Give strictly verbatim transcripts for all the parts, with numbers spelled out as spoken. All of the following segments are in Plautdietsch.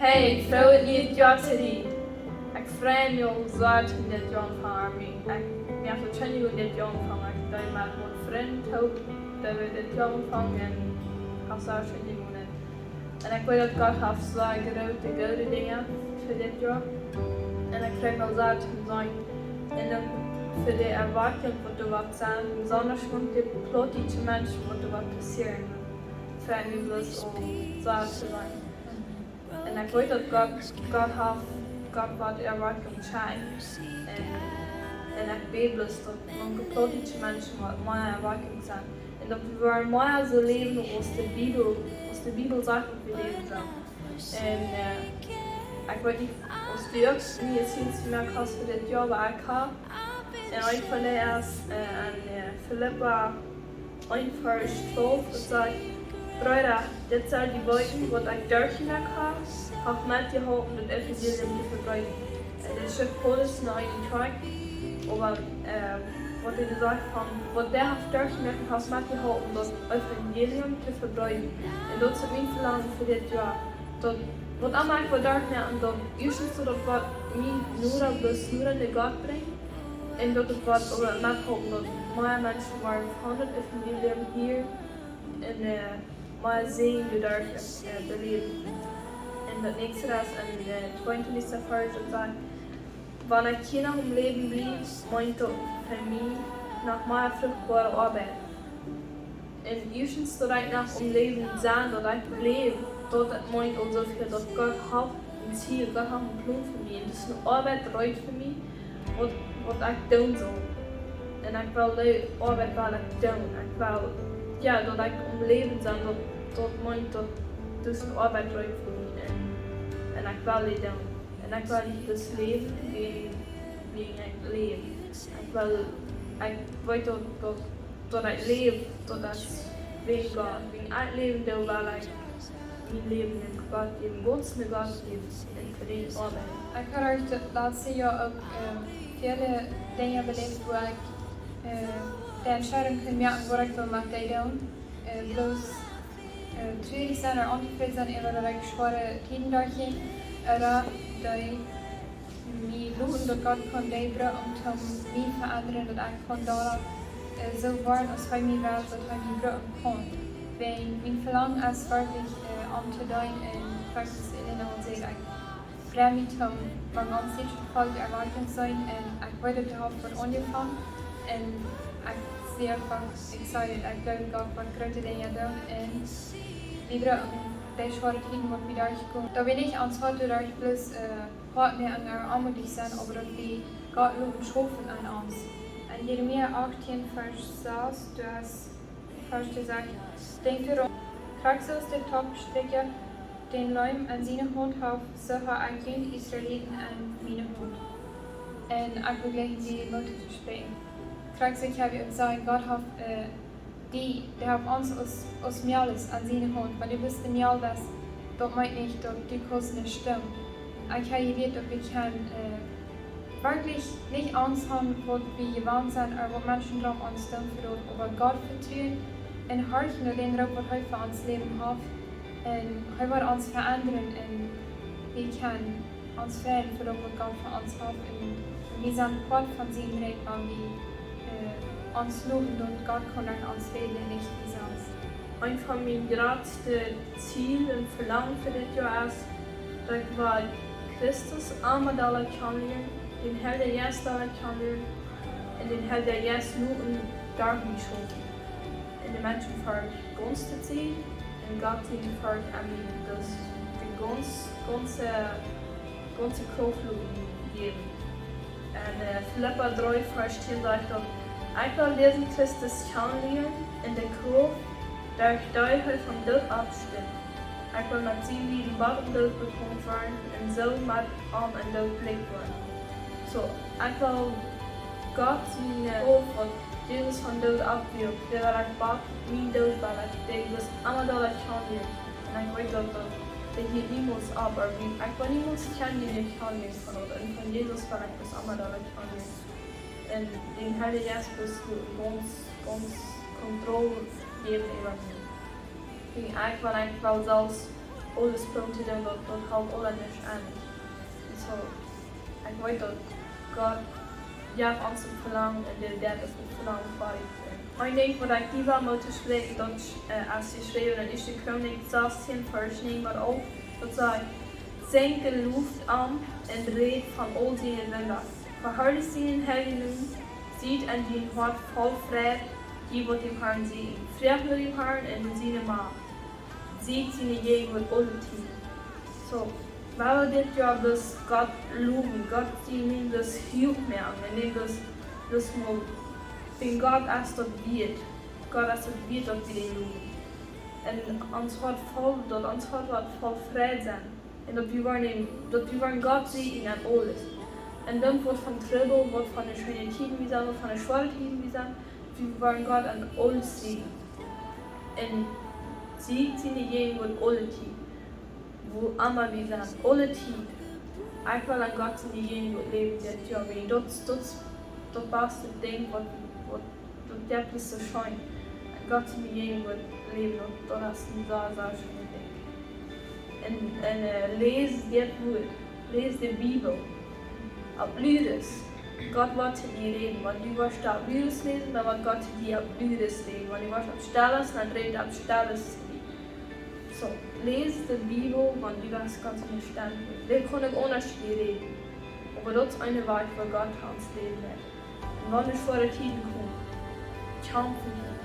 Hey, ekj frei mie daut Joa to dien. Ekj frei mie aul sea, daut ekj dit Joa aunfangen. Ekj, mie haft daut scheen jegonen dit Joa aunfangen. Ekj deed met miene Frind toop, daut wie dit Joa aunfangen. Haft sea scheen jegonen. Un ekj weet daut Gott haft sea groote, goode Dinja fa dit Joa. Un ekj frei mie aul sea to seenen. Un dan fa de Erwartung waut doa woat sennen, besonda fa de plautdietsche Menschen waut doa woat passieren. Frei mie bloos aul sea to seenen. Un ekj weet daut Gott, Gott haft, Gott woat Erwartung schenken. Un, un ekj bäd bloos daut mank de plautdietsche Menschen woat mea Erwartung sennen. Un daut wie woaren mea soo läwen aus de Bibel, aus de Bibel sajcht daut wie läwen sellen. Un, äh, ekj weet nich aus du uk mie Ziels jemoakt hast fa dit Joa, oba ekj hab. Un eent von dee es, äh, en, äh, Filippa eent Varsch twalf, daut sajcht: Breeda, dit sell jie weeten, waut ekj derchjemoakt hab, haft metjeholpen daut Evangelium to vebreeden. Un dit schrift Paulus no eene Kjoakj, oba, äh, waut hee sajcht von, waut dee haft derchjemoakt, haft metjeholpen daut Evangelium to vebreeden. Un daut es mien Velangen fa dit Joa. Daut, waut emma ekj woa derchmoaken, daut ieeschtens daut waut mie noda, bloos noda no Gott brinjt. Un daut waut uk methalpen daut mea Menschen woaren von daut Evangelium hieren un, äh, mea Säajen doaderch, äh, beläwen. Un daut näakjste es en, äh, tweeuntwintichsten Varsch, daut sajcht: Wan ekj hia noch aum Läwen bliew, meent daut fa mie noch mea fruchtboare Oabeit. Un ieeschtens daut ekj noch aum Läwen sie, daut ekj läw, daut, daut meent aul soo väl, daut Gott haft een Ziel, Gott haft een Plon fa mie. Un daut es eene Oabeit reed fa mie, waut, waut ekj doonen saul. Un ekj well dee Oabeit well ekj doonen. Ekj well, jo, daut ekj aum Läwen sie, daut, daut meent daut, daut es eene Oabeit reed fa mie. Un, un ekj well dee doonen. Un ekj well nich bloos läwen, wäajen, wäajen ekj läw. Ekj well, ekj weet daut, daut, daut ekj läw, daut es wäajen Gott. Wäajen ekj läwen doo, well ekj mien Läwen aun Gott jäwen, gaunz aun Gott jäwen un fa dän oabeiden. Ekj hab latste Joa uk, ähm, väle Dinja beläft, wua ekj, äh, de Entscheidunk kunn moaken, waut ekj well met dee doonen. Äh, bloos, äh, trurich sennen ooda ontofräd sennen äwa daut ekj schwoare Tieden derchjinkj, ooda dee mie loten, daut Gott kunn dee brucken toom mie veendren, daut ekj kunn doa, äh, soo woaren aus hee mie well, daut hee mie brucken kunn. Wäajen mien Velangen es werkjlich, äh, om to deenen un Christus en de Noot seenen. Ekj frei mie toom mank daut dietsche Volkj Erwartung seenen un ekj weet, daut haft waut aunjefongen un ekj sie eenfach excited. Ekj gloow, Gott woat groote Dinja doonen un wie brucken dee schwoare Tieden, waut wie derchkomen. Daut wie nich ons Hoat doaderch bloos, äh, hoat moaken ooda onjeduldich sennen, oba daut wie Gott loten schaufen aun ons. En Jeremia achtieen, Varsch sas, doa es Varsch sas: Denkjt doaraun, krakjt soo aus de Topstrikja dän Leem en siene Haunt haft, soo hab ekj junt Israeliten en miene Haunt. Un ekj well jleich dee Moot toospräakjen. Krakjt soo, ekj hab uk jesajcht, Gott haft, äh, dee, dee haft ons aus, aus Mejales en siene Haunt. Wan du best een Mejal, daut, daut meent nich, daut du kaust nich stonen. Ekj hab jelieet, daut wie kjennen, äh, werkjlich nich Angst haben, waut wie jewant sent, ooda waut Menschen rom ons doonen, fa daut, oba Gott vetruen un horchen no dän Roop, waut hee fa ons Läwen haft. Un hee woat ons veendren un wie kjennen ons freien fa daut, waut Gott fa ons haft. Un, un wie sent Poat von sien Rikj, wan wie, äh, ons loten, daut Gott kaun derch ons räden un nich wie selfst. Eent von miene jratste Ziel un Velangen fa dit Joa es, daut ekj well Christus emma dolla kjanen lieren, dän Heiljen Jeist dolla kjanen lieren un dän Heiljen Jeist nu un doa mie schaufen. Un de Menschen fa gaunz to seenen un Gott sien Volkj aun mie, daut de gaunz, gaunze, gaunze Krauft loten jäwen. En, äh, Filippa dree, Varsch tieen sajcht daut: Ekj well disen Christus kjanen lieren un de Krauft, derch dee hee vom Doot oppstunt. Ekj well met sien Lieden bat em Doot bekaunt woaren un soo met am em Doot jlikj woaren. Soo, ekj well Gott sien, äh, Krauft, waut Jesus vom Doot oppwakjt, dee well ekj bat mien Doot well ekj dee bloos emma dolla kjanen lieren. Un ekj weet daut, daut dee hieet niemols opp, oba ekj well niemols kjennen dee nich kjanen lieren von daut. Un von Jesus well ekj bloos emma dolla kjanen lieren. Un dän Heiljen Jeist bloos gaunz, gaunz Kontroll jäwen äwa mie. Wäajen ekj, wan ekj well selfst Aules proowen to doonen, daut, daut halpt aula nich aun. Un soo, ekj weet daut Gott, jo, ons een Velangen un dee, daut es een Velangen fa die. Een Dinkj waut ekj die well motten spräakjen, daut, äh, aus see schreewen en Ieeschte Chronik sastieen, Varsch näajen bat alf, daut sajcht: Sinj Loff aun am un rät von aul siene Wunda. Veharlich sienen heiljen Nomen, sie en dien Hoat voll Freid, jie waut dän Harn sieekjen. Froag no dän Harn un no siene Macht. Sieekjt siene Jäajenwoat aule Tiet. Soo, wan wie dit Joa bloos Gott lowen, Gott sien Nomen bloos huach moaken, un nich bloos, bloos mol, wiels Gott es daut wieet. Gott es daut wieet, daut wie dän lowen. Un ons Hoat voll, daut ons Hoat woat voll Freid sennen. Un daut wie woaren, daut wie woaren Gott sieekjen en aules. Un dan woat von Trubbel, woat von de scheene Tieden wie sent, woat von de schwoare Tieden wie sent, wie woaren Gott en aules sieekjen. Un sieekjt siene Jäajenwoat aule Tiet. Wua emma wie sent, aule Tiet. Ekj well en Gott siene Jäajenwoat läwen dit Joa, wiels daut, daut, daut baste Dinkj waut, waut, daut jeft nuscht soo scheen. En Gott siene Jäajenwoat läwen, daut, daut es een sea, sea scheenet Dinkj. Un, un, äh, läs dit Wuat, läs de Bibel. Opp ludes. Gott woat to die räden. Wan du woascht opp ludes läsen, dan woat Gott to die opp ludes räden. Wan du woascht opp stilles, dan rät hee opp stilles to die. Soo, läs de Bibel, wan du woascht Gott siene Stemm hieren. Dee kaun uk aundasch to die räden. Oba daut es een Wajch, woo Gott ons läden deit. Un wan de schwoare Tieden komen, kjamf dee.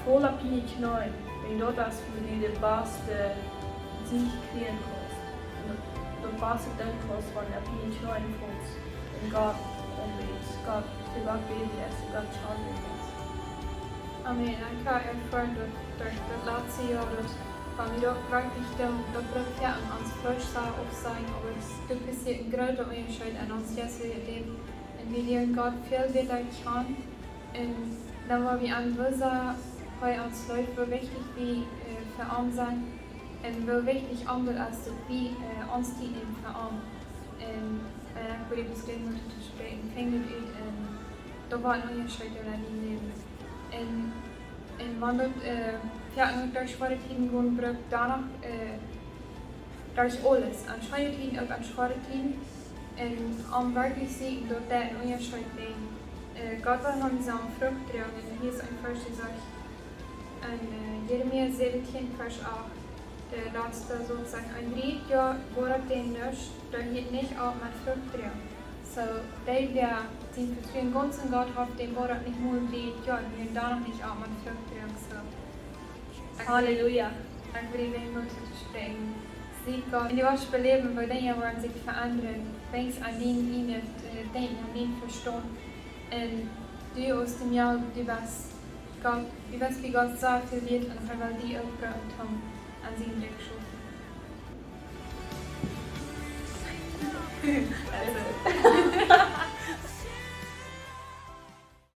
Faul opp diene Kjneeen, wiels daut es wua du de baste Sieg kjrieen kaust. Un daut, daut baste dan kaust, wan du opp diene Kjneeen faulst un Gott aunbätst, Gott, to Gott bäden deist, to Gott kjanen deist. Amen. Ekj hab erfoaren daut, daut, daut latste Joa, daut, wan wie daut werkjlich doonen, daut brukt je aun ons Fleesch sajen, oba daut es, daut es een groota Unjascheet aun ons jeistlichet Läwen. Un wie lieren Gott väl bäta kjanen. Un dan woa wie aunwäsen, woo ons Läwen, woo wichtich wie, äh, fa am sent. Un woo wichtich am daut es, daut wie, äh, ons Tiet nämen fa am. Un, äh, ekj wull bloos dit motten to spräakjen, fang daut ut un daut woat een Unjascheet en dien Läwen. Un, un wan daut, äh, jo, un derch schwoare Tieden gonen brukt, dan noch, äh, derch aules, aun scheene Tieden, uk aun schwoare Tieden. Un om werkjlich to seenen, daut doa een Unjascheet es. Äh, Gott well haben, wie sellen Frucht droagen. Un hia es een Varsch, dee sajcht, en, äh, Jeremia säwentieen, Varsch acht, de latste Satz sajcht: Een dreejet Joa woat dee nuscht, daut hieet nich opp met Frucht droagen. Soo, dee, dee sien Vetruen gaunz aun Gott haft, dee woat nich mol een dreejet Joa, dee woat dan noch nich opp met Frucht droagen. Soo, Halleluja. Ekj well die Moot toospräakjen. Sitt Gott, un du woascht beläwen, woo Dinja woaren sikj veendren, denkjst aun dien ieejnet, äh, Denkjen, aun dien Vestaunt. Un du aus de Mejal, du best Gott, du best bie Gott sea väl wieet un hee well die uk brucken toom aun sien Rikj schaufen. Aulsoo,